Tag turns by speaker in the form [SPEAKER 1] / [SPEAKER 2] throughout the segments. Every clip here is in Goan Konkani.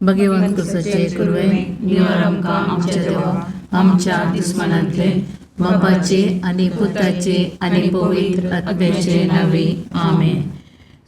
[SPEAKER 1] भगवंत कुसाचे कुरवे निवार आमकां आमच्या देवा आमच्या दुस्मानांतले बापाचे आनी पुताचे आनी पवित्र आत्म्याचे नावे आमेन.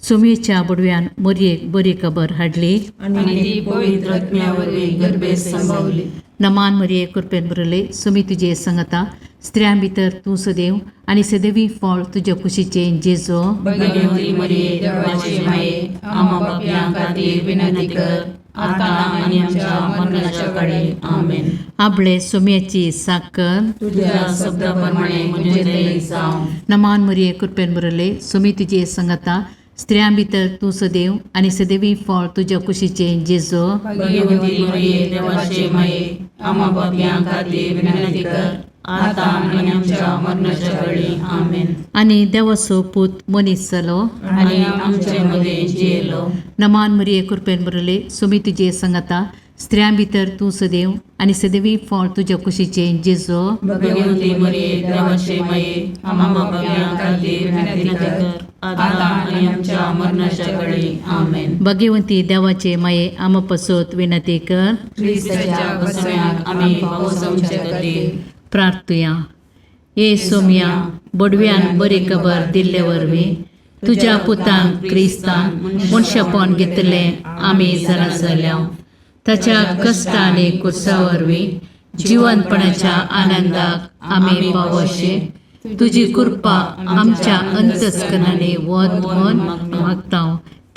[SPEAKER 1] सुमेच्या बुडव्यान मोरयेक बरी खबर हाडली
[SPEAKER 2] आनी ती पवित्र आत्म्या वरवीं गर्भे संभवली.
[SPEAKER 1] नमान मरिये, कृपेन भरले, सुमी तुजे संगता, स्त्रियां भितर तूं सदैव आनी सदैवी फळ तुज्या कुशीचें जेजो.
[SPEAKER 2] भगवती मरिये, देवाचे माये, आम्हा पापयां खातीर विनंती कर, आतां आनी आमच्या मरणाच्या काळी. आमेन.
[SPEAKER 1] आबळे सोम्याची साकर.
[SPEAKER 2] तुझ्या शब्दा प्रमाणे म्हजें तरी जावं.
[SPEAKER 1] नमान मरिये, कृपेन भरले, सुमी तुजे संगता, स्त्रियां भितर तूं सदैव आनी सदैवी फळ तुज्या कुशीचें जेजो.
[SPEAKER 2] भगवती मरिये, देवाचे माये, आम्हा पापयां खातीर विनंती कर, आतां आनी आमच्या मरणाच्या काळी. आमेन.
[SPEAKER 1] आनी देवाचो पूत मनीस जालो
[SPEAKER 2] आनी आमचे मदें जियेलो.
[SPEAKER 1] नमान मरिये, कृपेन भरले, सुमी तुजे संगता, स्त्रियां भितर तूं सदैव आनी सदैवी फळ तुज्या कुशीचें जेजो.
[SPEAKER 2] भगवती मरिये, देवाचे माये, आम्हा पापयां खातीर विनंती कर, आतां आनी आमच्या मरणाच्या काळी. आमेन.
[SPEAKER 1] भगवंती देवाचे माये, आमा पसत विनंती कर.
[SPEAKER 2] क्रिस्ताच्या बसव्याक आमी पावसांचे खातीर.
[SPEAKER 1] प्रार्थुया. ये सोम्या, बडव्यान बरी खबर दिल्ले वरवीं तुज्या पुतान क्रिस्तान मनशापण घेतलें आमी जाणा जाल्या. ताच्या कश्ट आनी कुर्सा वरवीं जिवनपणाच्या आनंदाक आमी पावोशे तुजी कृपा आमच्या अंतस्कनांनी वत म्हूण मागता,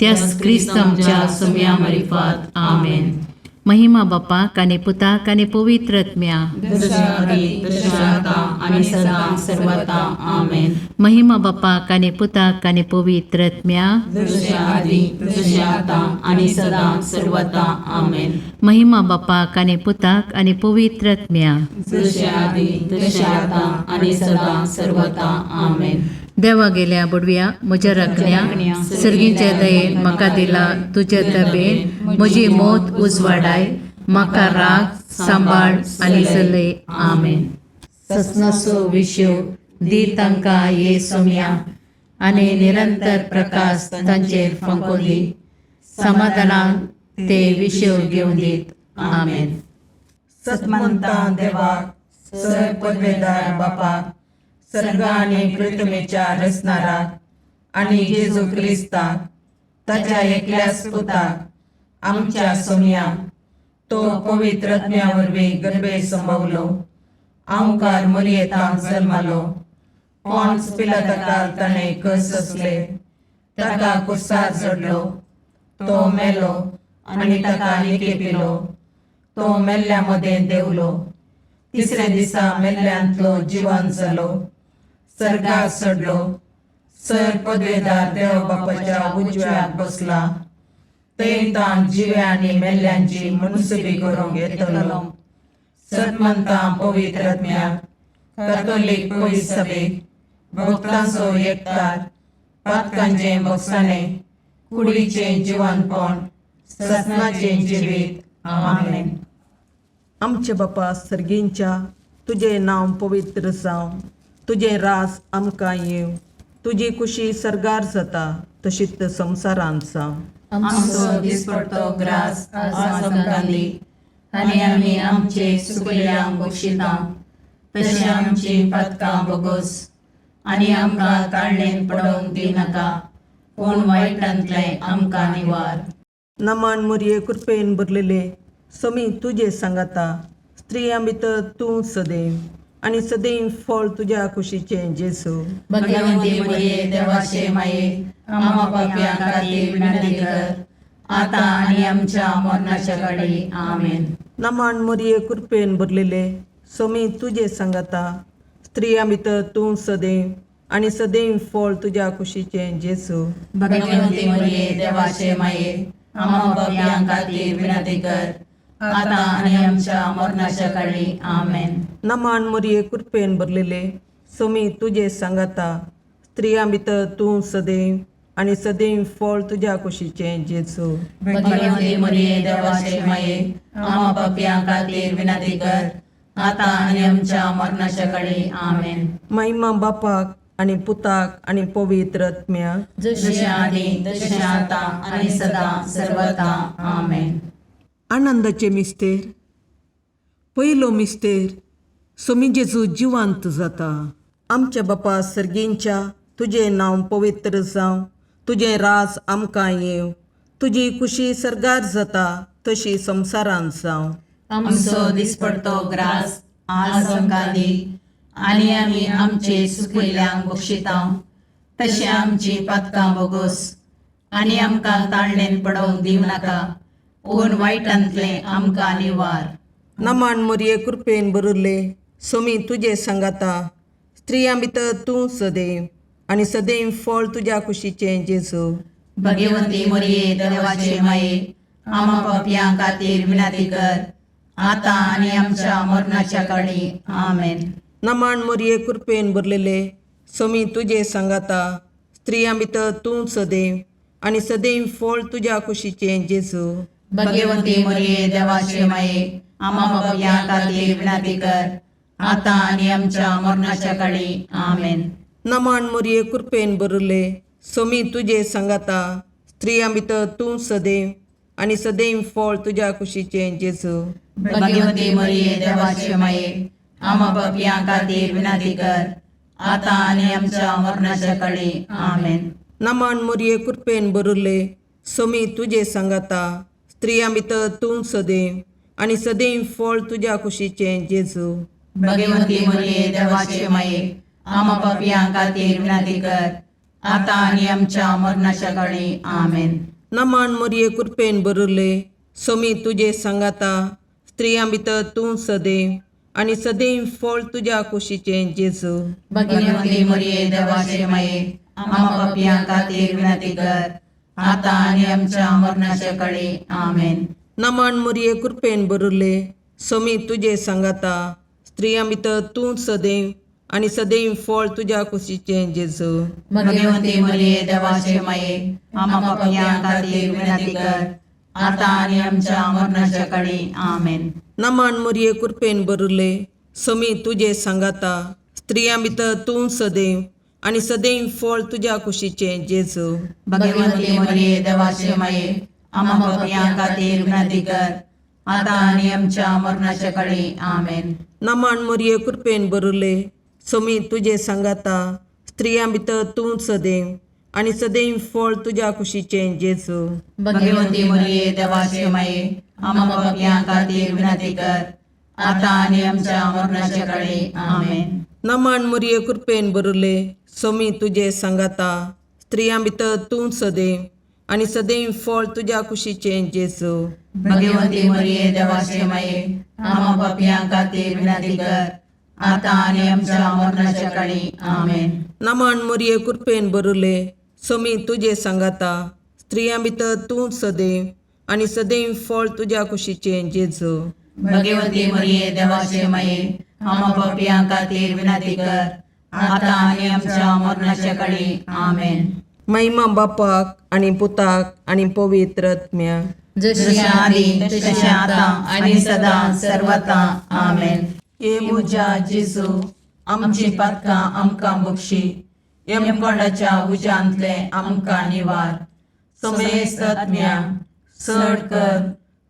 [SPEAKER 1] त्याच क्रिस्त आमच्या सोम्या मारिफात. आमेन. महिमा बापाक आनी पुताक आनी पवित्र आत्म्या.
[SPEAKER 2] जशें आदी तशें आतां आनी सदां सर्वता. आमेन.
[SPEAKER 1] महिमा बापाक आनी पुताक आनी पवित्र आत्म्या.
[SPEAKER 2] जशें आदी तशें आतां आनी सदां सर्वता. आमेन.
[SPEAKER 1] महिमा बापाक आनी पुताक आनी पवित्र आत्म्या.
[SPEAKER 2] जशें आदी तशें आतां आनी सदां सर्वता. आमेन.
[SPEAKER 1] देवा गेल्या बडव्या, म्हज्या राखण्या, सर्गीच्या दयेन म्हाका दिला तुज्या दबेन म्हजी मौत उजवाडाय, म्हाका राग सांबाळ आनी चलय. आमेन. ससनाचो विशय दी तांकां ये सोम्या आनी निरंतर प्रकाश तांचेर फांको दी, समाधानान ते विशय घेवन दीत. आमेन.
[SPEAKER 3] सतमंता देवाक, सर पदवेदार बापाक, सर्ग आनी पृथ्वीच्या रचणाराक आनी जेजू क्रिस्ताक, ताच्या एकल्याच पुताक, आमच्या सोमयाक, तो पवित्र आत्म्या वरवीं गर्भे संभवलो, आंवकार मरियेतांत जल्मालो, पॉन्स पिलाताकाल ताणें कस असले, ताका कुर्सार चडलो, तो मेलो आनी ताका निकेपिलो, तो मेल्ल्या मदें देंवलो, तिसऱ्या दिसा मेल्ल्यांतलो जिवन जालो, सर्गाक चडलो, सर पदवेदार देव बापाच्या उजव्याक बसला, थंय ताण जिव्या आनी मेल्ल्यांची मुनसुबी करूंक येतलो. सतमंता पवित्र आत्म्याक, कॅथोलीक पवित्र सभेक, भक्तांचो एकतार, पातकांचें भोगसाणें, कुडीचें जिवनपण, ससनाचें जिवीत. आमेन.
[SPEAKER 4] आमचे बापा सर्गींच्या, तुजें नांव पवित्र जावं, तुजें राज आमकां येवं, तुजी कुशी सर्गार जाता तशीच संवसारांत जावं.
[SPEAKER 2] आमचो दिसपडतो ग्रास आज आमकां दी आनी आमी आमचे सुकल्यांक बक्षिता तशें आमची पातकां बोगोस आनी आमकां ताळणेन पडोवंक दिनाका, पूण वायटांतलें आमकां निवार.
[SPEAKER 4] नमान मोरये, कृपेन भरलेले, समी तुजे सांगाता, स्त्रियां भितर तूं सदैव आनी सदैव फळ तुज्या कुशीचें जेजू.
[SPEAKER 2] भगवंती मरिये, देवाचे माये, आम्हा पापयां खातीर विनंती कर, आतां आनी आमच्या मरणाच्या घडी. आमेन.
[SPEAKER 4] नमान मोरये, कृपेन भरलेले, समी तुजे सांगाता, स्त्रियां भितर तूं सदैव आनी सदैव फळ तुज्या कुशीचें जेजू.
[SPEAKER 2] भगवंती मरिये, देवाचे माये, आम्हा पापयां खातीर विनंती कर, आतां आनी आमच्या मरणाच्या घडी. आमेन.
[SPEAKER 4] नमान मोरये, कृपेन भरलेले, समी तुजे सांगाता, स्त्रियां भितर तूं सदैव आनी सदैव फळ तुज्या कुशीचें जेजू.
[SPEAKER 2] भगवंती मरिये, देवाचे माये, आम्हा पापयां खातीर विनंती कर, आतां आनी आमच्या मरणाच्या घडी. आमेन.
[SPEAKER 4] महिमा बापाक आनी पुताक आनी पवित्र आत्म्याक.
[SPEAKER 2] जशें आदी तशें आतां आनी सदां सर्वता. आमेन.
[SPEAKER 4] आनंदाचे मिस्तेर. पयलो मिस्तेर, सोमी जेजू जिवांत जाता. आमच्या बापा सर्गींच्या, तुजें नांव पवित्र जावं, तुजें राज आमकां येवं, तुजी खुशी सर्गार जाता तशी संवसारांत जावं.
[SPEAKER 2] आमचो दिसपडतो ग्रास आज आमकां दी आनी आमी आमचे सुकिल्ल्यांक बक्षिता तशें आमची पातकां बोगोस आनी आमकां ताळणेन पडोवंक दिवं नाका, पूण वायटांतलें आमकां निवार.
[SPEAKER 4] नमान मोरये, कृपेन बरुल्ले, सोमी तुजे सांगाता, स्त्रियां भितर तूं सदैव आनी सदैव फळ तुज्या कुशीचें जेजू.
[SPEAKER 2] भगवंती मोरये, देवाचे माये, आमा पापयां खातीर विनंती कर, आतां आनी आमच्या मरणाच्या काळी. आमेन.
[SPEAKER 4] नमान मोरये, कृपेन भरलेले, सोमी तुजे सांगाता, स्त्रियां भितर तूं सदैव आनी सदैव फळ तुज्या कुशीचें जेजू.
[SPEAKER 2] भगवंती मोरये, देवाचे माये, आमा पापयां खातीर विनंती कर, आतां आनी आमच्या मरणाच्या काळी. आमेन.
[SPEAKER 4] नमान मोरये, कृपेन भरले, सोमी तुजे सांगाता, स्त्रियां भितर तूं सदैव आनी सदैव फळ तुज्या कुशीचें जेजू.
[SPEAKER 2] भगवंती मोरये, देवाचे माये, आमा पापयां खातीर विनंती कर, आतां आनी आमच्या मरणाच्या काळी. आमेन.
[SPEAKER 4] नमान मोरये, कृपेन भरले, सोमी तुजे सांगाता, स्त्रियां भितर तूं सदैव आनी सदैव फळ तुज्या कुशीचें जेजू.
[SPEAKER 2] भगवंती मोरये, देवाचे माये, आमा पापयां खातीर विनंती कर, आतां आनी आमच्या मरणाच्या काळी. आमेन.
[SPEAKER 4] नमान मोरये, कृपेन भरले, सोमी तुजे सांगाता, स्त्रियां भितर तूं सदैव आनी सदैव फळ तुज्या कुशीचें जेजू.
[SPEAKER 2] भगवंती मोरये, देवाचे माये, आमा पापयां खातीर विनंती कर, आतां आनी आमच्या मरणाच्या काळी. आमेन.
[SPEAKER 4] नमान मोरये, कृपेन भरले, सोमी तुजे सांगाता, स्त्रियां भितर तूं सदैव आनी सदैव फळ तुज्या कुशीचें जेजू.
[SPEAKER 2] भगवंती मोरये, देवाचे माये, आमा पापयां खातीर विनंती कर, आतां आनी आमच्या मरणाच्या काळी. आमेन.
[SPEAKER 4] नमान मोरये, कृपेन भरले, सोमी तुजे सांगाता, स्त्रियां भितर तूं सदैव आनी सदैव फळ तुज्या कुशीचें जेजू.
[SPEAKER 2] भगवंती मोरये, देवाचे माये, आमा पापयां खातीर विनंती कर, आतां आनी आमच्या मरणाच्या काळी. आमेन.
[SPEAKER 4] नमान मोरये, कृपेन भरले, सोमी तुजे सांगाता, स्त्रियां भितर तूं सदैव आनी सदैव फळ तुज्या कुशीचें जेजू.
[SPEAKER 2] भगवंती मोरये, देवाचे माये, आमा पापयां खातीर विनंती कर, आतां आनी आमच्या मरणाच्या काळी. आमेन.
[SPEAKER 4] नमान मोरये, कृपेन भरले, सोमी तुजे सांगाता, स्त्रियां भितर तूं सदैव आनी सदैव फळ तुज्या कुशीचें जेजू.
[SPEAKER 2] भगवंती मोरये, देवाचे माये, आमा पापयां खातीर विनंती कर, आतां आनी आमच्या मरणाच्या काळी. आमेन.
[SPEAKER 4] नमान मोरये, कृपेन भरले, सोमी तुजे सांगाता, स्त्रियां भितर तूं सदैव आनी सदैव फळ तुज्या कुशीचें जेजू.
[SPEAKER 2] भगवंती मोरये, देवाचे माये, आमा पापयां खातीर विनंती कर, आतां आनी आमच्या मरणाच्या काळी. आमेन.
[SPEAKER 4] महिमा बापाक आनी पुताक आनी पवित्र आत्म्याक.
[SPEAKER 1] जशी
[SPEAKER 2] जशें आदी तशें आतां आनी सदां सर्वता. आमेन.
[SPEAKER 3] हे म्हज्या जेजू, आमची पातकां आमकां बक्षी, यमकोंडाच्या उज्यांतलें आमकां निवार, समेस्त आत्म्या चड कर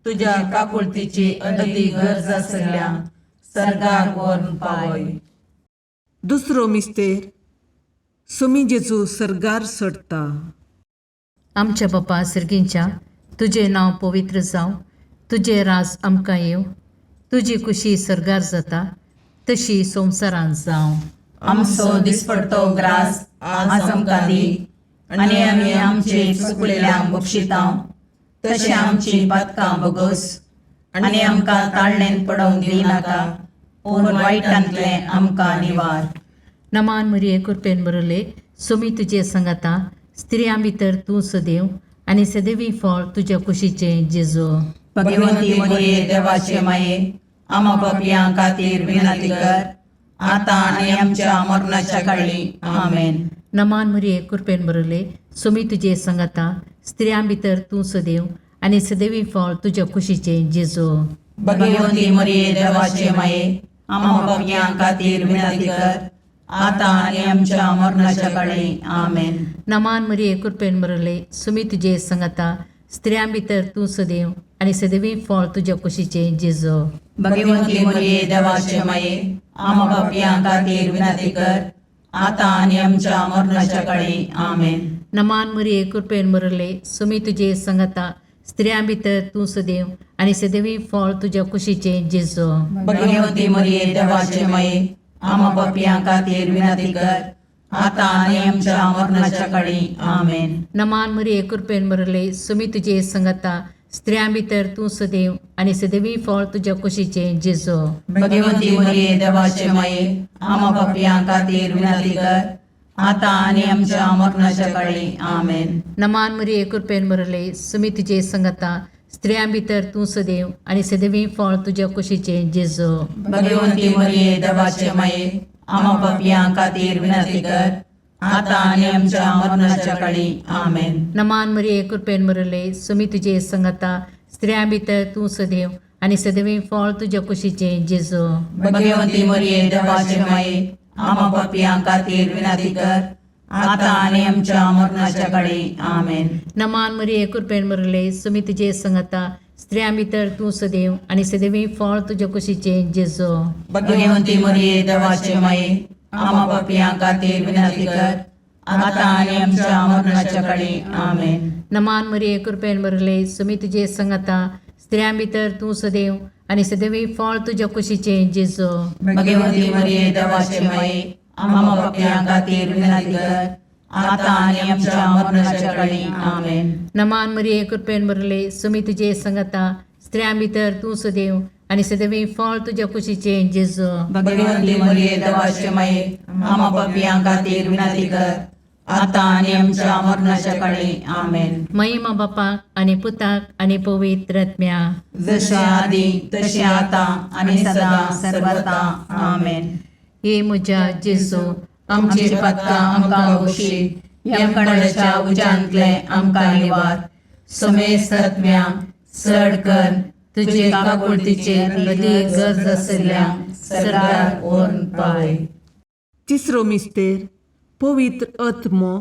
[SPEAKER 3] तुज्या काकुळतीची अदती गरज आसल्या सर्गाक व्हरून पावय.
[SPEAKER 4] दुसरो मिस्तेर, सोमी जेजू सर्गार चडता.
[SPEAKER 1] आमच्या बापा सर्गींच्या, तुजें नांव पवित्र जावं, तुजें राज आमकां येवं, तुजी खुशी सर्गार जाता तशी संवसारांत जावं.
[SPEAKER 2] आमचो दिसपडतो ग्रास आज आमकां दी आनी आमी आमचे चुकलेल्यांक बक्षिता तशें आमची पातकां बोगस आनी आमकां ताळणेन पडोवंक दिनाका, पूण वायटांतलें आमकां निवार.
[SPEAKER 1] नमान मरिये, कृपेन बरले, सोमी तुजे संगाता, स्त्रियां भितर तूं सदैव आनी सदैवी फळ तुज्या कुशीचें जेजू.
[SPEAKER 2] भगवंती मरिये, देवाचे माये, आमा पापयां खातीर विनंती कर, आतां आनी आमच्या मरणाच्या काळी. आमेन.
[SPEAKER 1] नमान मरिये, कृपेन बरले, सोमी तुजे संगाता, स्त्रियां भितर तूं सदैव आनी सदैवी फळ तुज्या कुशीचें जेजू.
[SPEAKER 2] भगवंती मरिये, देवाचे माये, आमा पापयां खातीर विनंती कर, आतां आनी आमच्या मरणाच्या काळी. आमेन.
[SPEAKER 1] नमान मरिये, कृपेन बरले, सुमी तुजे संगाता, स्त्रियां भितर तूं सदैव आनी सदैवी फळ तुज्या कुशीचें जेजो.
[SPEAKER 2] भगवंती मरिये देवाचे माये, आमा पापयां खातीर विनंती कर, आतां आनी आमच्या मरणाच्या काळी. आमेन.
[SPEAKER 1] नमान मरिये, कृपेन भरले, सुमी तुजे संगता, स्त्रियां भितर तूं सदैव आनी सदैवी फळ तुज्या कुशीचें जेजो.
[SPEAKER 2] भगवंती मरिये देवाचे माये, आमा पापयां खातीर विनंती कर, आतां आनी आमच्या मरणाच्या काळी. आमेन.
[SPEAKER 1] नमान मरिये, कृपेन भरले, सुमी तुजे संगता, स्त्रियां भितर तूं सदैव आनी सदैवी फळ तुज्या कुशीचें जेजो.
[SPEAKER 2] भगवंती मरिये देवाचे माये, आमा पापयां खातीर विनंती कर, आतां आनी आमच्या मरणाच्या काळी. आमेन.
[SPEAKER 1] नमान मरिये, कृपेन भरले, सुमी तुजे संगता, स्त्रियां भितर तूं सदैव आनी सदैवी फळ तुज्या कुशीचें जेजो.
[SPEAKER 2] भगवंती मरिये देवाचे माये, आमा पापयां खातीर विनंती कर, आतां आनी आमच्या मरणाच्या काळी. आमेन.
[SPEAKER 1] नमान मरिये, कृपेन भरले, सुमी तुजे संगता, स्त्रियां भितर तूं सदैव आनी सदैवी फळ तुज्या कुशीचें जेजो.
[SPEAKER 2] भगवंती मरिये देवाचे माये, आमा पापयां खातीर विनंती कर, आतां आनी आमच्या मरणाच्या काळी. आमेन.
[SPEAKER 1] नमान मरिये, कृपेन भरले, सुमी तुजे संगता, स्त्रियां भितर तूं सदैव आनी सदैवी फळ तुज्या कुशीचें जेजो.
[SPEAKER 2] भगवंती मरिये देवाचे माये, आमा पापयां खातीर विनंती कर, आतां आनी आमच्या मरणाच्या काळी. आमेन.
[SPEAKER 1] नमान मरिये, कृपेन भरले, सुमी तुजे संगता, स्त्रियां भितर तूं सदैव आनी सदैवी फळ तुज्या कुशीचें जेजो.
[SPEAKER 2] भगवंती मरिये देवाचे माये, आमा पापयां खातीर विनंती कर, आतां आनी आमच्या मरणाच्या काळी. आमेन.
[SPEAKER 1] नमान मरिये, कृपेन भरले, सुमी तुजे संगता, स्त्रियां भितर तूं सदैव आनी सदैवी फळ तुज्या कुशीचें जेजो.
[SPEAKER 2] भगवंती मरिये देवाचे माये, आमा पापयां खातीर विनंती कर, आतां आनी आमच्या मरणाच्या काळी. आमेन.
[SPEAKER 1] महिमा बापाक आनी पुताक आनी पवित्र आत्म्या.
[SPEAKER 2] जशे आदी तशें आतां आनी सदां सर्वता. आमेन.
[SPEAKER 1] हे म्हज्या जेजू,
[SPEAKER 2] आमची पातकां आमकां बक्षी, यमकणाच्या उज्यांतले आमकां निवार, समेस्त आत्म्या चड कर तुजे काकुळतीचेर अदीक गरज आशिल्ल्या सरकार व्हरून पावय.
[SPEAKER 4] तिसरो मिस्तेर पवित्र आत्मो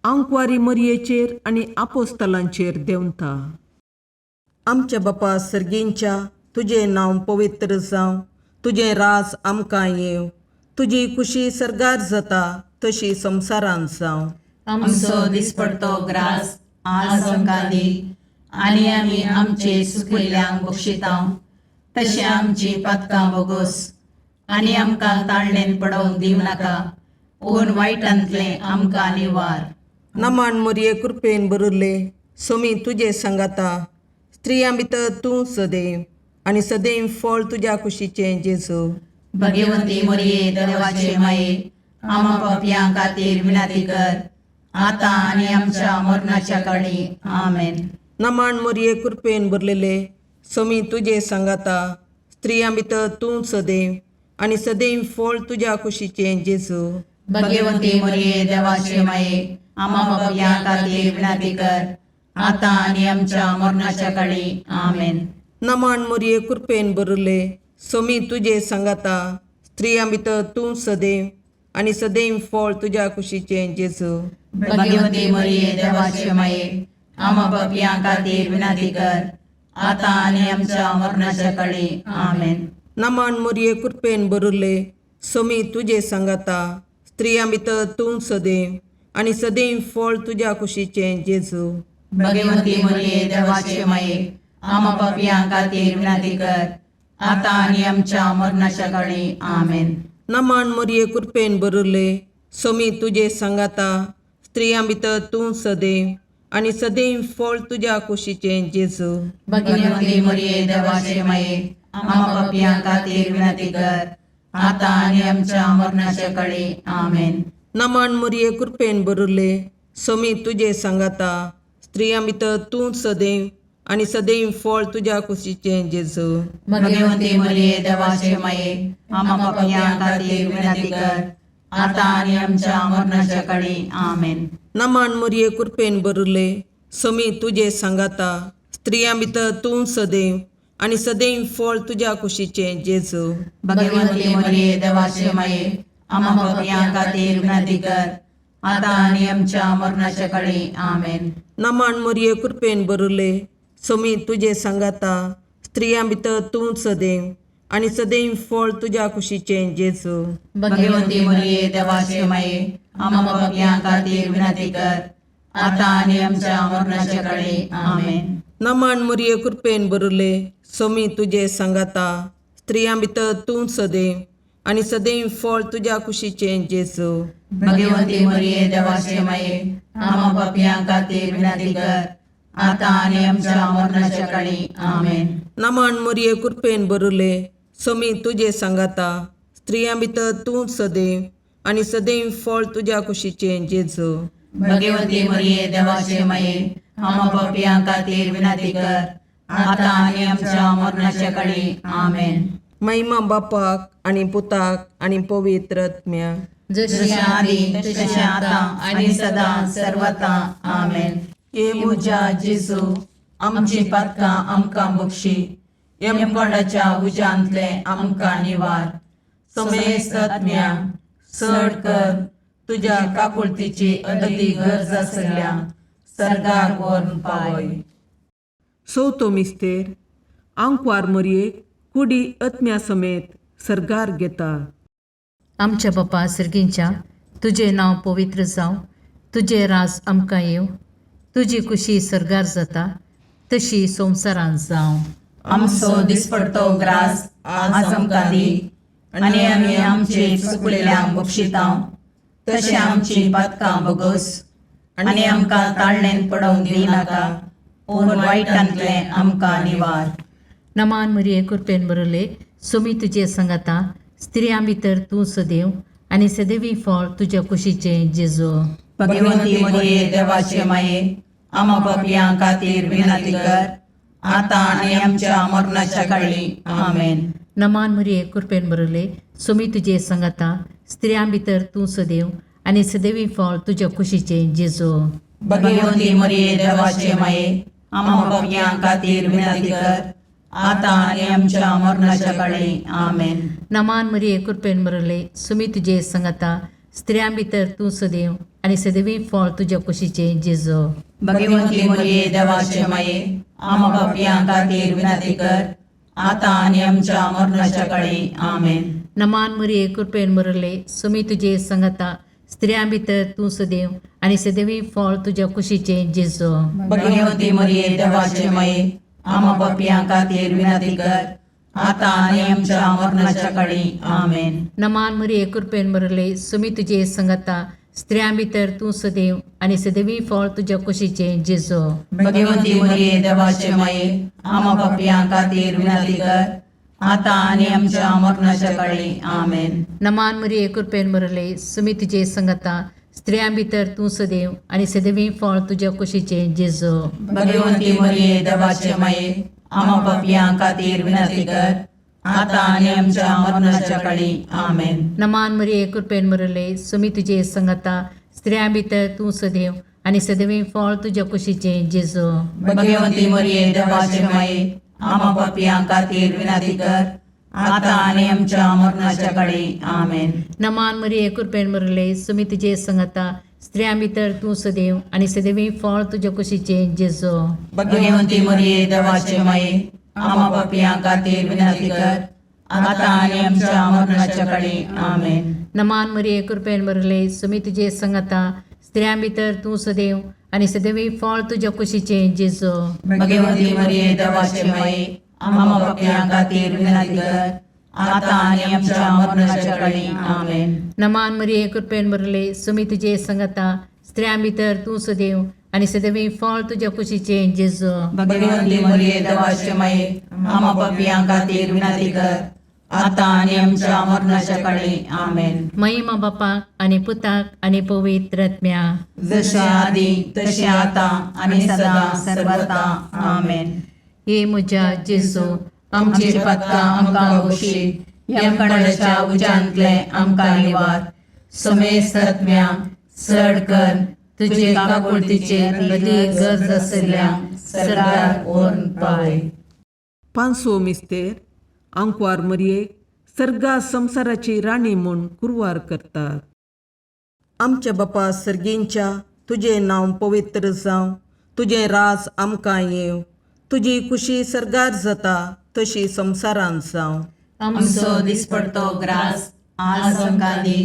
[SPEAKER 4] आंकवारी मरयेचेर आनी आपोस्तलांचेर देंवता. आमच्या बापा सर्गींच्या, तुजें नांव पवित्र जावं, तुजें राज आमकां येवं, तुजी खुशी सर्गार जाता तशी संवसारांत जावं.
[SPEAKER 2] आमचो दिसपडतो ग्रास आज आमकां दी, आनी आमी आमचे सुकिल्ल्यांक बक्षितांव तशें आमची पातकां बोगोस, आनी आमकां ताळणेन पडोवंक दिवं नाका, पूण वायटांतलें आमकां निवार.
[SPEAKER 4] नमान मरये, कृपेन भरिल्ले, सोमी तुजे सांगाता, स्त्रियां भितर तूं सदैव आनी सदैव फळ तुज्या कुशीचें जेजू.
[SPEAKER 2] भगवंती मरिये देवाचे माये, आमा पापयां खातीर विनंती कर, आतां आनी आमच्या मरणाच्या काळी. आमेन.
[SPEAKER 4] नमान मरये, कृपेन भरलेले, सोमी तुजे सांगाता, स्त्रियां भितर तूं सदैव आनी सदैव फळ तुज्या कुशीचें जेजू.
[SPEAKER 2] भगवंती मरिये देवाचे माये, आमा पापयां खातीर विनंती कर, आतां आनी आमच्या मरणाच्या काळी. आमेन.
[SPEAKER 4] नमान मरये, कृपेन भरिल्ले, सोमी तुजे सांगाता, स्त्रियां भितर तूं सदैव आनी सदैव फळ तुज्या कुशीचें जेजू.
[SPEAKER 2] भगवंती मरिये देवाचे माये, आमा पापयां खातीर विनंती कर, आतां आनी आमच्या मरणाच्या काळी. आमेन.
[SPEAKER 4] नमान मरये, कृपेन भरिल्ले, सोमी तुजे सांगाता, स्त्रियां भितर तूं सदैव आनी सदैव फळ तुज्या कुशीचें जेजू.
[SPEAKER 2] भगवंती मरिये देवाचे माये, आमा पापयां खातीर विनंती कर, आतां आनी आमच्या मरणाच्या काळी. आमेन.
[SPEAKER 4] नमान मरये, कृपेन भरिल्ले, सोमी तुजे सांगाता, स्त्रियां भितर तूं सदैव आनी सदैव फळ तुज्या कुशीचें जेजू.
[SPEAKER 2] भगवंती मरिये देवाचे माये, आमा पापयां खातीर विनंती कर, आतां आनी आमच्या मरणाच्या काळी. आमेन.
[SPEAKER 4] नमान मरये, कृपेन भरिल्ले, सोमी तुजे सांगाता, स्त्रियां भितर तूं सदैव आनी सदैव फळ तुज्या कुशीचें जेजू.
[SPEAKER 2] भगवंती मरिये देवाचे माये, आमा पापयां खातीर विनंती कर, आतां आनी आमच्या मरणाच्या काळी. आमेन.
[SPEAKER 4] नमान मरये, कृपेन भरिल्ले, सोमी तुजे सांगाता, स्त्रियां भितर तूं सदैव आनी सदैव फळ तुज्या कुशीचें जेजू.
[SPEAKER 2] भगवंती मरिये देवाचे माये, आमा पापयां खातीर विनंती कर, आतां आनी आमच्या मरणाच्या काळी. आमेन.
[SPEAKER 4] नमन मोरये, कृपेन बरुले, सोमी तुजे सांगाता, स्त्रियां भितर तूं सदैव आनी सदैव फळ तुज्या कुशीचें जेजू.
[SPEAKER 2] भगवती मरिये, देवाचे माये, आम्हा पापयां खातीर विनंती कर, आतां आनी आमच्या मरणाच्या काळी. आमेन.
[SPEAKER 4] नमन मोरये, कृपेन बरुले, सोमी तुजे सांगाता, स्त्रियां भितर तूं सदैव आनी सदैव फळ तुज्या कुशीचें जेजू.
[SPEAKER 2] भगवती मरिये, देवाचे माये, आम्हा पापयां खातीर विनंती कर, आतां आनी आमच्या मरणाच्या काळी. आमेन.
[SPEAKER 4] नमन मोरये, कृपेन बरुले, सोमी तुजे सांगाता, स्त्रियां भितर तूं सदैव आनी सदैव फळ तुज्या कुशीचें जेजू.
[SPEAKER 2] भगवती मरिये, देवाचे माये, आम्हा पापयां खातीर विनंती कर, आतां आनी आमच्या मरणाच्या काळी. आमेन.
[SPEAKER 4] महिमा बापाक आनी पुताक आनी पवित्र आत्म्याक.
[SPEAKER 2] जशी आदी तशें आतां आनी सदां सर्वता. आमेन.
[SPEAKER 3] हे म्हज्या जेजू, आमची पातकां आमकां बक्षी, यमकोंडाच्या उज्यांतले आमकां निवार, समेस्त आत्म्यांक चड कर तुज्या काकुळतीची अदी गरज आसल्या सर्गाक व्हरून पावय.
[SPEAKER 4] चवथो मिस्तेर, आंकवार मरयेक कुडी आत्म्या समेत सर्गार घेता.
[SPEAKER 1] आमच्या बापा सर्गींच्या, तुजें नांव पवित्र जावं, तुजें राज आमकां येवं, तुजी खुशी सर्गार जाता तशी संवसारांत जावं.
[SPEAKER 2] आमचो दिसपडतो ग्रास आज आमकां दी, आनी आमी आमचे चुकलेल्यांक बक्षितां, तशें आमची पातकां बगोस, आनी आमकां ताळणेन पडोवंक दिवनाका, पूण वायटांतलें आमकां निवार.
[SPEAKER 1] नमान मरिये, कृपेन बरले, सोमी तुजे संगाता, स्त्रियां भितर तूं सदैव आनी सदैवी फळ तुज्या कुशीचें जेजू.
[SPEAKER 2] भगवंती मरिये, देवाचे माये, आमा पापयां खातीर विनंती कर, आतां आनी आमच्या मरणाच्या काळी. आमेन.
[SPEAKER 1] नमान मरिये, कृपेन बरले, सोमी तुजे संगाता, स्त्रियां भितर तूं सदैव आनी सदैवी फळ तुज्या कुशीचें जेजू.
[SPEAKER 2] भगवंती मरिये, देवाचे माये, आमा पापयां खातीर विनंती कर, आतां आनी आमच्या मरणाच्या काळी. आमेन.
[SPEAKER 1] नमान मरिये, कृपेन बरले, सुमी तुजे संगाता, स्त्रियां भितर तूं सदैव आनी सदैवी फळ तुज्या कुशीचें जेजू.
[SPEAKER 2] भगवंती मरिये, देवाचे माये, आमा पापयां खातीर विनंती कर, आतां आनी आमच्या मरणाच्या काळी. आमेन.
[SPEAKER 1] नमान मरिये, कृपेन बरले, सुमी तुजे संगाता, स्त्रियां भितर तूं सदैव आनी सदैवी फळ तुज्या कुशीचें जेजू.
[SPEAKER 2] भगवंती मरिये, देवाचे माये, आमा पापयां खातीर विनंती कर, आतां आनी आमच्या मरणाच्या काळी. आमेन.
[SPEAKER 1] नमान मरिये, कृपेन बरले, सुमी तुजे संगाता, स्त्रियां भितर तूं सदैव आनी सदैवी फळ तुज्या कुशीचें जेजू.
[SPEAKER 2] भगवंती मरिये, देवाचे माये, आमा पापयां खातीर विनंती कर, आतां आनी आमच्या मरणाच्या काळी. आमेन.
[SPEAKER 1] नमान मरिये, कृपेन बरले, सुमी तुजे संगाता, स्त्रियां भितर तूं सदैव आनी सदैवी फळ तुज्या कुशीचें जेजू.
[SPEAKER 2] भगवंती मरिये, देवाचे माये, आमा पापयां खातीर विनंती कर, आतां आनी आमच्या मरणाच्या काळी. आमेन.
[SPEAKER 1] नमान मरिये, कृपेन बरले, सुमी तुजे संगाता, स्त्रियां भितर तूं सदैव आनी सदैवी फळ तुज्या कुशीचें जेजू.
[SPEAKER 2] भगवंती मरिये, देवाचे माये, आमा पापयां खातीर विनंती कर, आतां आनी आमच्या मरणाच्या काळी. आमेन.
[SPEAKER 1] नमान मरिये, कृपेन बरले, सुमी तुजे संगाता, स्त्रियां भितर तूं सदैव आनी सदैवी फळ तुज्या कुशीचें जेजू.
[SPEAKER 2] भगवंती मरिये, देवाचे माये, आमा पापयां खातीर विनंती कर, आतां आनी आमच्या मरणाच्या काळी. आमेन.
[SPEAKER 1] नमान मरिये, कृपेन बरले, सुमी तुजे संगाता, स्त्रियां भितर तूं सदैव आनी सदैवी फळ तुज्या कुशीचें जेजू.
[SPEAKER 2] भगवंती मरिये, देवाचे माये, आमा पापयां खातीर विनंती कर, आतां आनी आमच्या मरणाच्या काळी. आमेन.
[SPEAKER 1] नमान मरिये, कृपेन बरले, सुमी तुजे संगाता, स्त्रियां भितर तूं सदैव आनी सदैवी फळ तुज्या कुशीचें जेजू.
[SPEAKER 2] भगवंती मरिये, देवाचे माये, आमा पापयां खातीर विनंती कर, आतां आनी आमच्या मरणाच्या काळी. आमेन.
[SPEAKER 1] महिमा बापाक आनी पुताक आनी पवित्र आत्म्याक.
[SPEAKER 2] जशें आदी तशें आतां आनी सदां सर्वता. आमेन.
[SPEAKER 1] हे म्हज्या जेजू,
[SPEAKER 2] आमची पातकां आमकां बक्षी, यमकणाच्या उज्यांतले आमकां निवार, समेस्त आत्म्या चड कर तुजे काकुळतीचे अदी गरज आशिल्ल्या सरकार व्हरून पावय.
[SPEAKER 4] पांचवो मिस्तेर, आंकवार मरयेक सर्गा संवसाराची राणी म्हूण कुरवार करतात. आमच्या बापा सर्गींच्या तुजें नांव पवित्र जावं, तुजें राज आमकां येवं, तुजी खुशी सर्गार जाता तशी संवसारांत जावं.
[SPEAKER 2] आमचो दिसपडतो ग्रास आज आमकां दी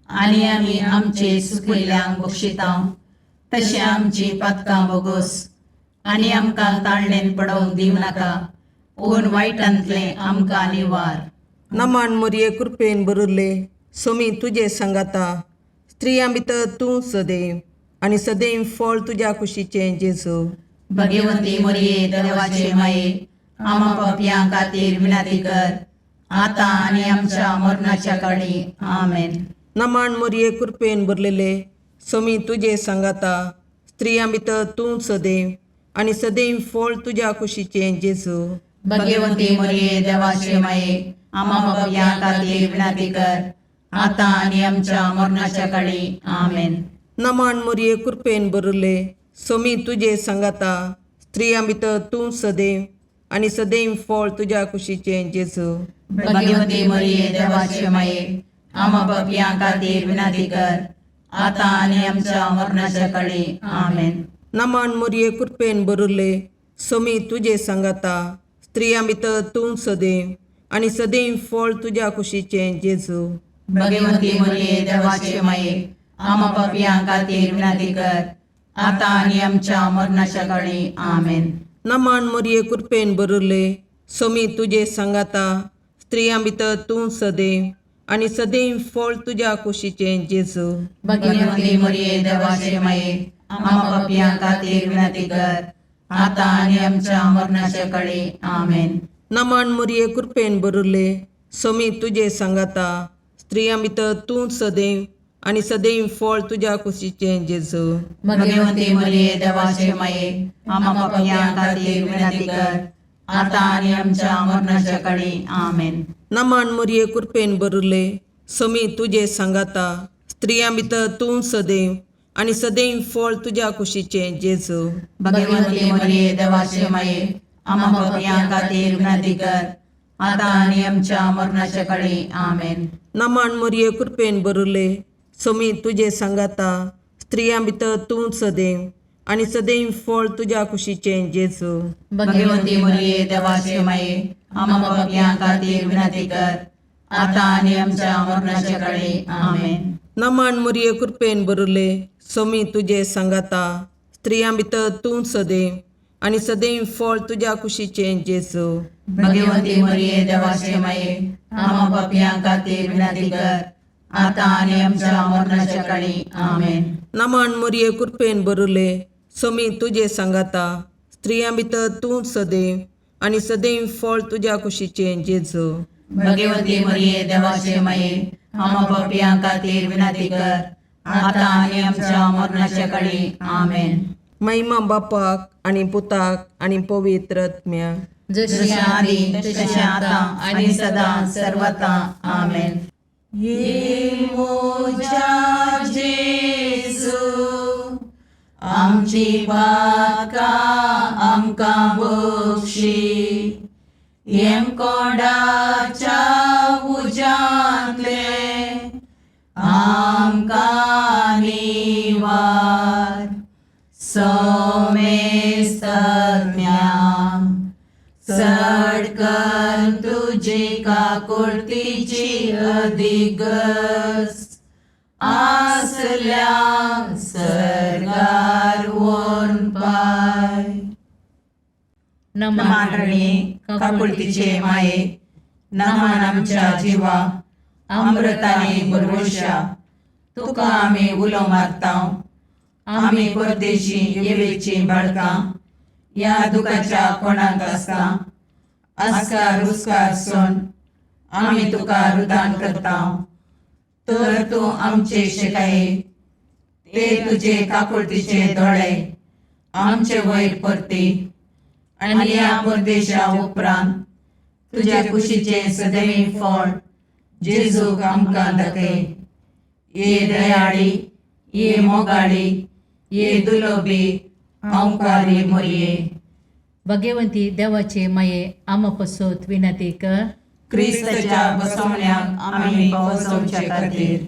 [SPEAKER 2] आनी आमी आमचे सुकयल्यांक बक्षिता तशें आमची पातकां बोगोस आनी आमकां ताळणेन पडोवंक दिवं नाका पूण वायटांतलें आमकां निवार.
[SPEAKER 4] नमान मोरये कृपेन बरुल्ले सोमी तुजे सांगाता, स्त्रियां भितर तूं सदैव आनी सदैव फळ तुज्या कुशीचें जेजू.
[SPEAKER 2] भगवंती मोरये देवाचे माये आमा पापयां खातीर विनंती कर आतां आनी आमच्या मरणाच्या काळी. आमेन.
[SPEAKER 4] नमान मोरये कृपेन भरलेले सोमी तुजे सांगाता, स्त्रियां भितर तूं सदैव आनी सदैव फळ तुज्या कुशीचें जेजू.
[SPEAKER 2] भगवंती मोरये देवाचे माये आमा पापयां खातीर विनंती कर आतां आनी आमच्या मरणाच्या काळी. आमेन.
[SPEAKER 4] नमान मोरये कृपेन भरले सोमी तुजे सांगाता, स्त्रियां भितर तूं सदैव आनी सदैव फळ तुज्या कुशीचें जेजू.
[SPEAKER 2] भगवंती मोरये देवाचे माये आमा पापयां खातीर विनंती कर आतां आनी आमच्या मरणाच्या काळी. आमेन.
[SPEAKER 4] नमान मोरये कृपेन भरले सोमी तुजे सांगाता, स्त्रियां भितर तूं सदैव आनी सदैव फळ तुज्या कुशीचें जेजू.
[SPEAKER 2] भगवंती मोरये देवाचे माये आमा पापयां खातीर विनंती कर आतां आनी आमच्या मरणाच्या काळी. आमेन.
[SPEAKER 4] नमान मोरये कृपेन भरले सोमी तुजे सांगाता, स्त्रियां भितर तूं सदैव आनी सदैव फळ तुज्या कुशीचें जेजू.
[SPEAKER 2] भगवंती मोरये देवाचे माये आमा पापयां खातीर विनंती कर आतां आनी आमच्या मरणाच्या काळी. आमेन.
[SPEAKER 4] नमान मोरये कृपेन भरले सोमी तुजे सांगाता, स्त्रियां भितर तूं सदैव आनी सदैव फळ तुज्या कुशीचें जेजू.
[SPEAKER 2] भगवंती मोरये देवाचे माये आमा पापयां खातीर विनंती कर आतां आनी आमच्या मरणाच्या काळी. आमेन.
[SPEAKER 4] नमान मोरये कृपेन भरले सोमी तुजे सांगाता, स्त्रियां भितर तूं सदैव आनी सदैव फळ तुज्या कुशीचें जेजू.
[SPEAKER 2] भगवंती मोरये देवाचे माये आमा पापयां खातीर विनंती कर आतां आनी आमच्या मरणाच्या काळी. आमेन.
[SPEAKER 4] नमान मोरये कृपेन भरले सोमी तुजे सांगाता, स्त्रियां भितर तूं सदैव आनी सदैव फळ तुज्या कुशीचें जेजू.
[SPEAKER 2] भगवंती मोरये देवाचे माये आमा पापयां खातीर विनंती कर आतां आनी आमच्या मरणाच्या काळी. आमेन.
[SPEAKER 4] नमान मोरये कृपेन भरले सोमी तुजे सांगाता, स्त्रियां भितर तूं सदैव आनी सदैव फळ तुज्या कुशीचें जेजू.
[SPEAKER 2] भगवंती मोरये देवाचे माये आमा पापयां खातीर विनंती कर आतां आनी आमच्या मरणाच्या काळी. आमेन.
[SPEAKER 4] नमान मोरये कृपेन भरले सोमी तुजे सांगाता, स्त्रियां भितर तूं सदैव आनी सदैव फळ तुज्या कुशीचें जेजू.
[SPEAKER 2] भगवंती मोरये देवाचे माये आमा पापयां खातीर विनंती कर आतां आनी आमच्या मरणाच्या काळी. आमेन.
[SPEAKER 4] महिमा बापाक आनी पुताक आनी पवित्र आत्म्याक,
[SPEAKER 2] जशी आदी तशें आतां आनी सदां सर्वता. आमेन.
[SPEAKER 3] ये मोजा जेजू आमची पातकां आमकां बक्षी, येमकोंडाच्या उज्यांतले आमकां निवार, सोमेस्तम्या चड कर तुजी काकुळतीची अधिगस आसल्या सर्गार वोन पाय.
[SPEAKER 2] नमान रणी काकुळतीचे माये नमान आमच्या जिवा अमृताने भरवशा तुका आमी उलो मारता. आमी परदेशी येवेची बाळकां ह्या दुखाच्या कोणाक आसता आस्कार रुस्कार सोन आमी तुका रुदान करता. तर तूं आमचे शिकाये ते तुजे काकुळतीचे दोळे आमचे वयर परती आनी ह्या परदेशा उपरांत तुज्या कुशीचे सदैव फळ जेजूक आमकां दाखय. ये दयाळी, ये मोगाळी, ये दुलोबी अंकारी मोरये.
[SPEAKER 1] भगवंती देवाचे माये आमा पसत विनंती कर.
[SPEAKER 3] क्रिस्ताच्या बसवण्याक आमी पावसवचे खातीर.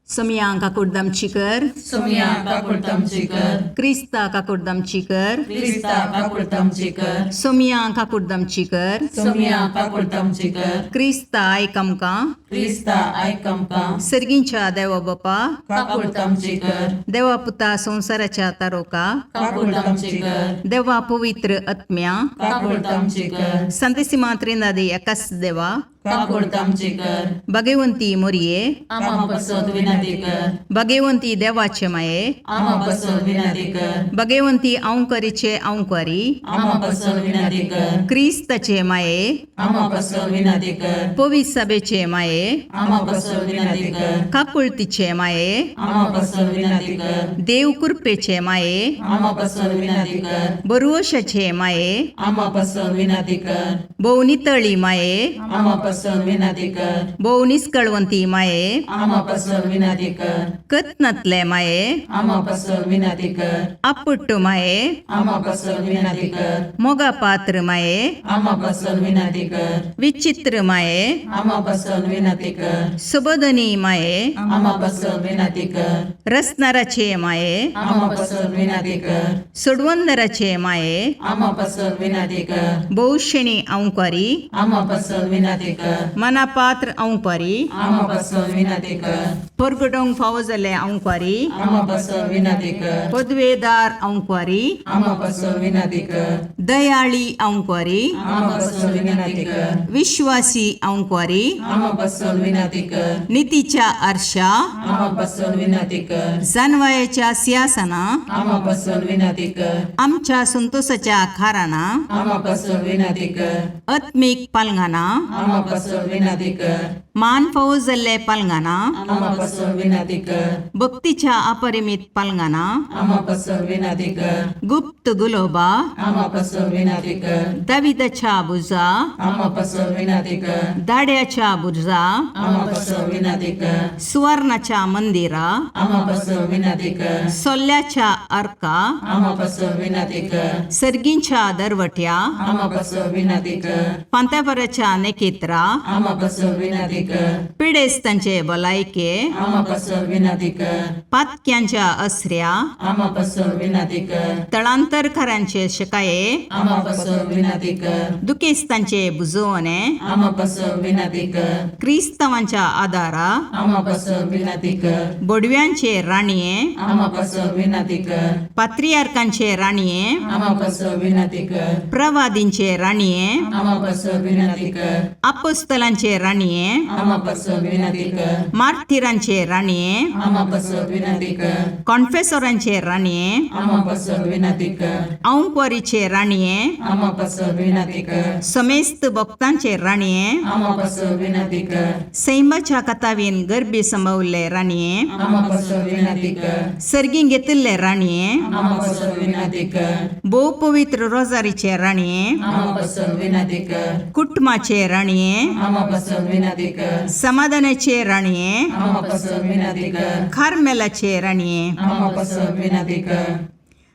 [SPEAKER 2] सोमया काकुडदामची कर.
[SPEAKER 3] सोमया काकुळतामची कर.
[SPEAKER 2] क्रिस्ता काकुडदामची कर.
[SPEAKER 3] क्रिस्ता काकुळतामची कर.
[SPEAKER 2] सोमया काकुडदामची कर.
[SPEAKER 3] सोमया काकुळतामची कर.
[SPEAKER 2] क्रिस्ता आयक आमकां.
[SPEAKER 3] क्रिस्ता आयक आमकां.
[SPEAKER 2] सर्गींच्या देवा बापा,
[SPEAKER 3] काकुळतामची कर.
[SPEAKER 2] देवा पुता संवसाराच्या तारोका,
[SPEAKER 3] काकुळतामची कर.
[SPEAKER 2] देवा पवित्र आत्म्या,
[SPEAKER 3] काकुळतामची कर.
[SPEAKER 2] संतेसिमा त्रिनादी एकाच देवा,
[SPEAKER 3] काकुळतामची कर.
[SPEAKER 2] भगवंती मोरये,
[SPEAKER 3] आमा पसत विनंती कर.
[SPEAKER 2] भगवंती देवाचे माये,
[SPEAKER 3] आमा पसत विनंती कर.
[SPEAKER 2] भगवंती अंकरीचे अंकारी,
[SPEAKER 3] आमा पसत विनंती कर.
[SPEAKER 2] क्रिस्ताचे माये,
[SPEAKER 3] आमा पसत विनंती कर.
[SPEAKER 2] पवित्र सभेचे माये,
[SPEAKER 3] आमा पसत विनंती कर.
[SPEAKER 2] काकुळतीचे माये,
[SPEAKER 3] आमा पसत विनंती कर.
[SPEAKER 2] देव कृपेचे माये,
[SPEAKER 3] आमा पसत विनंती कर.
[SPEAKER 2] बरवशाचे माये,
[SPEAKER 3] आमा पसत विनंती कर.
[SPEAKER 2] भोव नितळी माये,
[SPEAKER 3] आमा पसत विनंती कर.
[SPEAKER 2] भोव निस्कळवंती माये,
[SPEAKER 3] आमा पसत विनंती कर.
[SPEAKER 2] कत्नातले माये,
[SPEAKER 3] आमा पसत विनंती कर.
[SPEAKER 2] आपुट्ट माये,
[SPEAKER 3] आमा पसत विनंती कर.
[SPEAKER 2] मोगा पात्र माये,
[SPEAKER 3] आमा पसत विनंती कर.
[SPEAKER 2] विचित्र माये,
[SPEAKER 3] आमा पसत विनंती कर.
[SPEAKER 2] सुबोधनी माये,
[SPEAKER 3] आमा पसत विनंती कर.
[SPEAKER 2] रसनाराचे माये,
[SPEAKER 3] आमा पसत विनंती कर.
[SPEAKER 2] सोडवंदराचे माये,
[SPEAKER 3] आमा पसत विनंती कर.
[SPEAKER 2] भोवशेणी अंकारी,
[SPEAKER 3] आमा पसत विनंती कर.
[SPEAKER 2] मनापात्र अंकारी,
[SPEAKER 3] आमा पसत विनंती कर.
[SPEAKER 2] परगटोंक फावो जाल्ले अंकारी,
[SPEAKER 3] आमा पसत विनंती कर.
[SPEAKER 2] पदवेदार अंकारी,
[SPEAKER 3] आमा पसत विनंती कर.
[SPEAKER 2] दयाळी अंकारी,
[SPEAKER 3] आमा पसत विनंती कर.
[SPEAKER 2] विश्वासी अंकारी,
[SPEAKER 3] आमा पसत विनंती कर.
[SPEAKER 2] नितीच्या आरशा,
[SPEAKER 3] आमा पसत विनंती कर.
[SPEAKER 2] जानवायाच्या सिंहासना,
[SPEAKER 3] आमा पसत विनंती कर.
[SPEAKER 2] आमच्या संतोषाच्या खाराना,
[SPEAKER 3] आमा पसत विनंती कर.
[SPEAKER 2] आत्मीक पालंगाना,
[SPEAKER 3] आमा पसत विनंती कर.
[SPEAKER 2] मान फावो जाल्ले पालंगाना,
[SPEAKER 3] आमा पसत विनंती कर.
[SPEAKER 2] भक्तीच्या अपरिमित पालंगाना,
[SPEAKER 3] आमा पसत विनंती कर.
[SPEAKER 2] गुप्त गुलोबा,
[SPEAKER 3] आमा पसत विनंती कर.
[SPEAKER 2] दाविदाच्या बुजा,
[SPEAKER 3] आमा पसत विनंती कर.
[SPEAKER 2] दाड्याच्या बुर्जा,
[SPEAKER 3] आमा पसत विनंती कर.
[SPEAKER 2] सुवर्णाच्या मंदिरा,
[SPEAKER 3] आमा पसत विनंती कर.
[SPEAKER 2] सोल्ल्याच्या अर्का,
[SPEAKER 3] आमा पसत विनंती कर.
[SPEAKER 2] सर्गींच्या दरवट्या,
[SPEAKER 3] आमा पसत विनंती कर.
[SPEAKER 2] पांत्यापराच्या नेकेत्रा,
[SPEAKER 3] आमा पसत विनंती कर.
[SPEAKER 2] पिडेस्तांचे भलायके,
[SPEAKER 3] आमा पसत विनंती कर.
[SPEAKER 2] पातक्यांच्या असऱ्या,
[SPEAKER 3] आमा पसत विनंती कर.
[SPEAKER 2] तळांतरकारांचे शकाये,
[SPEAKER 3] आमा पसत विनंती कर.
[SPEAKER 2] दुखेस्तांचे बुजवणे,
[SPEAKER 3] आमा पसत विनंती कर.
[SPEAKER 2] क्रिस्तांवांच्या आदारा,
[SPEAKER 3] आमा पसत विनंती कर.
[SPEAKER 2] बोडव्यांचे राणये,
[SPEAKER 3] आमा पसत विनंती कर.
[SPEAKER 2] पात्रियार्कांचे राणये,
[SPEAKER 3] आमा पसत विनंती कर.
[SPEAKER 2] प्रवादींचे राणये,
[SPEAKER 3] आमा पसत विनंती कर.
[SPEAKER 2] अपोस्तलांचे राणये,
[SPEAKER 3] आमा पसत विनंती कर.
[SPEAKER 2] मार्थिरांचे राणये,
[SPEAKER 3] आमा पसत विनंती कर.
[SPEAKER 2] कॉन्फेसोरांचे राणये,
[SPEAKER 3] आमा पसत विनंती कर.
[SPEAKER 2] औंकवारीचे राणये,
[SPEAKER 3] आमा पसत विनंती कर.
[SPEAKER 2] समेस्त भक्तांचे राणये,
[SPEAKER 3] आमा पसत विनंती कर.
[SPEAKER 2] सैमाच्या कथावीन गर्भी संभवल्ले राणये,
[SPEAKER 3] आमा पसत विनंती कर.
[SPEAKER 2] सर्गी घेतिल्ले राणये,
[SPEAKER 3] आमा पसत विनंती कर.
[SPEAKER 2] भोव पवित्र रोजारीचे राणये,
[SPEAKER 3] आमा पसत विनंती कर.
[SPEAKER 2] कुटुंबाचे राणये,
[SPEAKER 3] आमा पसत विनंती कर.
[SPEAKER 2] समाधानाचे राणये,
[SPEAKER 3] आमा पसत विनंती कर.
[SPEAKER 2] खारमेलाचे राणये,
[SPEAKER 3] आमा पसत विनंती कर.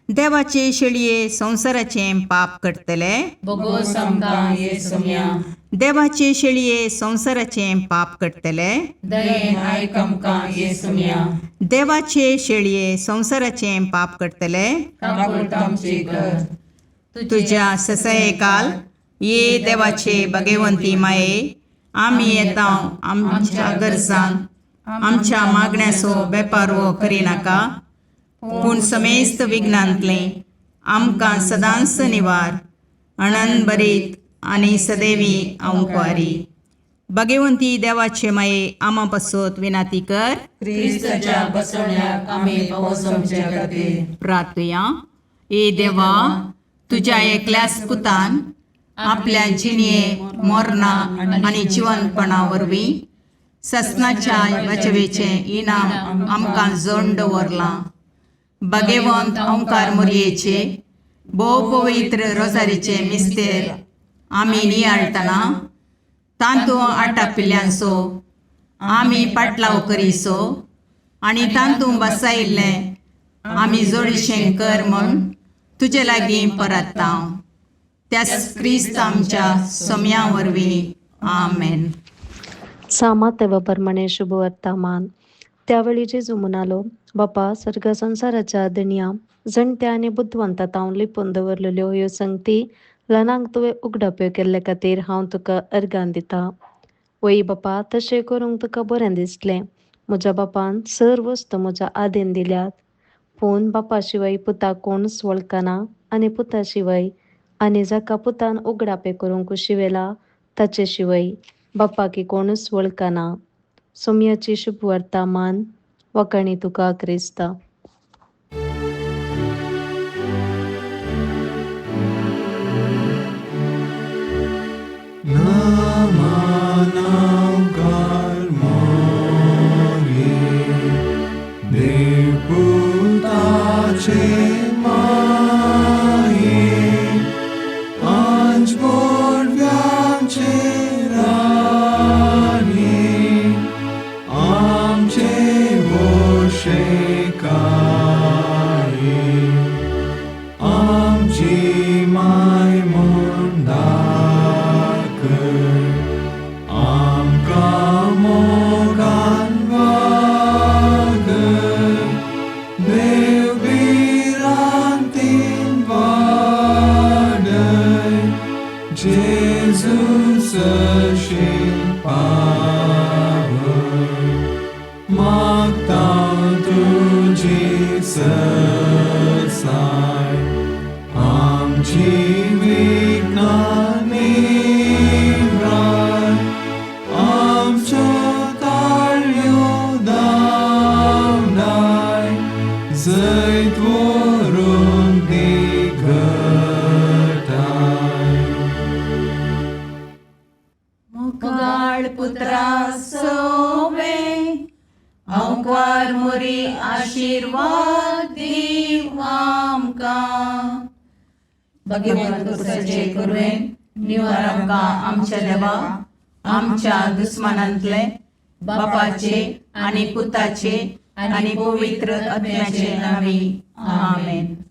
[SPEAKER 2] देवाचे शेळये संवसाराचें पाप करतले,
[SPEAKER 1] बोगोस
[SPEAKER 3] आमकां ये सोम्या.
[SPEAKER 2] देवाचे शेळये संवसाराचें पाप करतले,
[SPEAKER 3] दयेन आयक आमकां ये सोम्या.
[SPEAKER 2] देवाचे शेळये संवसाराचें पाप करतले,
[SPEAKER 3] काकुळतामची कर.
[SPEAKER 2] तुझ्या ससयकाल ये देवाचे भगवंती माये, आमी येता आमच्या गरजांक आमच्या मागण्याचो बेपारवो करिनाका, पूण समेस्त विघ्नांतलें आमकां सदांच निवार अणन बरीत आनी सदैवी अंकवारी. भगवंती देवाचे माये आमा पासत विनाती कर.
[SPEAKER 3] क्रिस्ताच्या बसवण्याक आमी पावस आमच्या खातीर.
[SPEAKER 2] प्रार्थुया. ए देवा, तुज्या एकल्याच पुतान आपल्या जिणये मरणा आनी जिवनपणा वरवीं ससनाच्या बचवेचें इनाम आमकां जोड दवरलां. भगवंत ओंकार मोरयेचे भोव पवित्र रोजारीचे मिस्तेर आमी नियाळटना तांतू आटापिल्ल्यांचो आमी पाटलाव करीसो आनी तांतू बसायिल्लें आमी जोडीशें कर म्हूण तुजे लागीं परत्ता. त्याच क्रिस्त आमच्या सोम्या वरवीं. आमेन.
[SPEAKER 5] सामाते प्रमाणे शुभ वर्तमान. त्यावेळी जेजू म्हणालो, बापा सर्ग संवसाराच्या धनया, जाणट्या आनी बुदवंता तावन लिपून दवरलेल्यो ह्यो संगती ल्हानांक तुवें उगडाप्यो केल्ले खातीर हांव तुका अर्गां दिता. वय बापा, तशें करूंक तुका बरें दिसलें. म्हज्या बापान सर वस्तू म्हज्या आदीन दिल्यात. पूण बापा शिवाय पुताक कोणूच वळखना आनी पुता शिवाय आनी जाका पुतान उगडापें करूंक कुशिवेला ताचे शिवाय बापाक कोणूच वळखना. सोम्याची शुभवार्ता मान. वकाणी तुका क्रिस्ता.
[SPEAKER 2] मुगाळ पुत्रा सोवे अंकार मोरी आशीर्वाद दीव आमकां. भगवंत सजे कुरवेन निवार आमकां आमच्या देवा आमच्या दुस्मानांतले बापाचे आनी पुताचे आनी पवित्र आत्म्याचे नांवी. आमेन.